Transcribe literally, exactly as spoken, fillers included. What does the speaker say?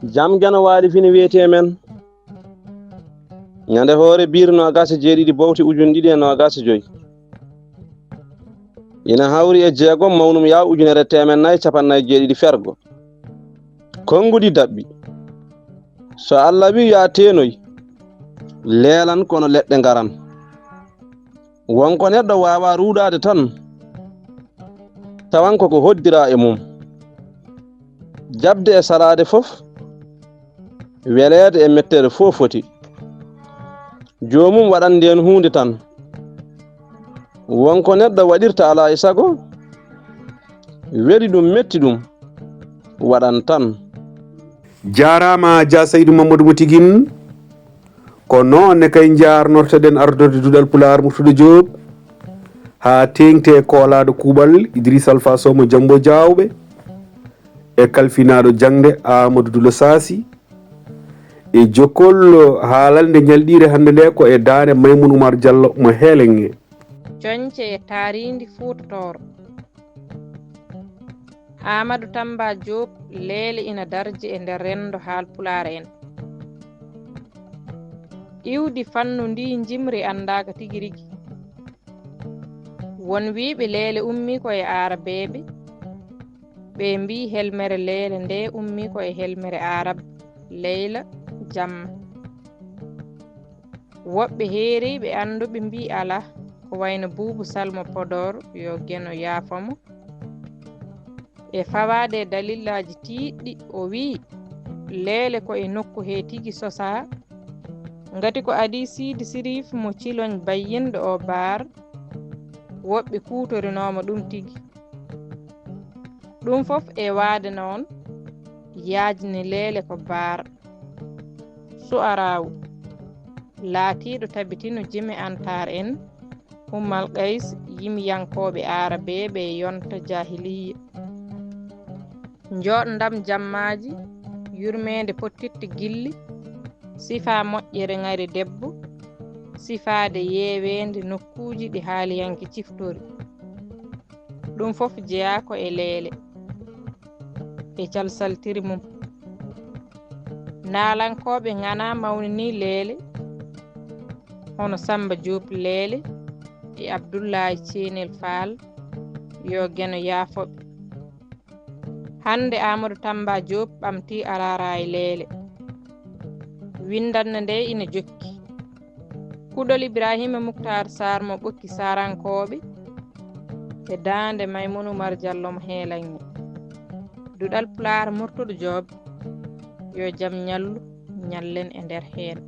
Jam Geno Waali fini wiyetee men. Ñande hoore biir noogaas e jeeɗiɗi bowte ujunɗe ɗiɗi e noogaas e joy. Ina hawri e jeegom mawnum yaa ujunere teemen nayi capanɗe nayi jeeɗiɗi fergo. Konnguɗi daɓɓi. So Alla wiyi yo a teenoy, leelan kono leɗɗe ngaran. Won ko neɗɗo waawaa ruuɗaade tan, tawan ko ko hoddiraa e mum. Jaɓde e salaade fof, weleede e mettere fof foti. Joomum waɗan ndeen huunde tan. Won ko neɗɗo waɗirta alaa e sago, weli ɗum, metti ɗum, waɗan tan. Jaaraama Dia Saydou Mamadou Mo Tigin. Ko noon ne kay njaarnortoɗen ardorde Duɗal Pulaar Murtuɗo Joob, haa teeŋti e koolaaɗo kuuɓal Idriss Alpha Sow mo Jammbo Jaawɓe, e kalfinaaɗo jaŋde Amadou Dulo Saasi. E jokkol haalalnde ñalɗiire hannde nde ko e daande Maymun Oumar Diallo mo Heeleŋŋe. Coñce e taariindi Fuuta Tooro. Amadou Tamba Diop, leele ina darji e nder renndo Haalpulaar en. Iwdi fannu ndii njimri anndaaka tigi rigi. Won wiyɓe leele ummii ko e Aarabeeɓe, ɓe mbii helmere leele nde ummii ko e helmere Aarab, leyla, jamma. Woɓɓe heeriiɓe annduɓe mbii alaa, ko wayno Buubu Sal mo Podoor, yo Geno yaafo mo, e fawaade e dalillaaji tiiɗɗi, o wii, leele ko e nokku hee tigi sosaa, ngati ko adii Siidi Siriif mo Ciloñ bayyinɗo o baar, woɓɓe kuutorinooma ɗum tigi. Ɗum fof e waade noon, yaajni leele ko baar. Su'araawu, laatiiɗo tabitino jime Antaar en, Ummal Qays, yimiyankooɓe Aarabeeɓe e yonta jaahiliyya. Njooɗndam jammaaji, yurmeende pottitte gilli, sifaa moƴƴere ŋari debbo, sifaade yeeweende nokkuuji ɗi haaliyanke ciftori. Ɗum fof jeyaa ko e leele, e calsaltiri mum. Naalankooɓe ŋanaa mawninii leele, hono Samba Diop Leele e Abdullaay Ceenel Faal, yo Geno yaafo ɓe. Hannde Amadou Tamba Diop ɓamtii Araara e leele. Winndannde nde ina jokki. Kuɗol Ibraahiima Muktaar Saar mo Ɓokki Saarankooɓe e daande Maymun Umar Jallo mo Heelaŋŋe. Duɗal Pulaar Murtuɗo Joob, yo jam ñallu, ñallen e nder heen.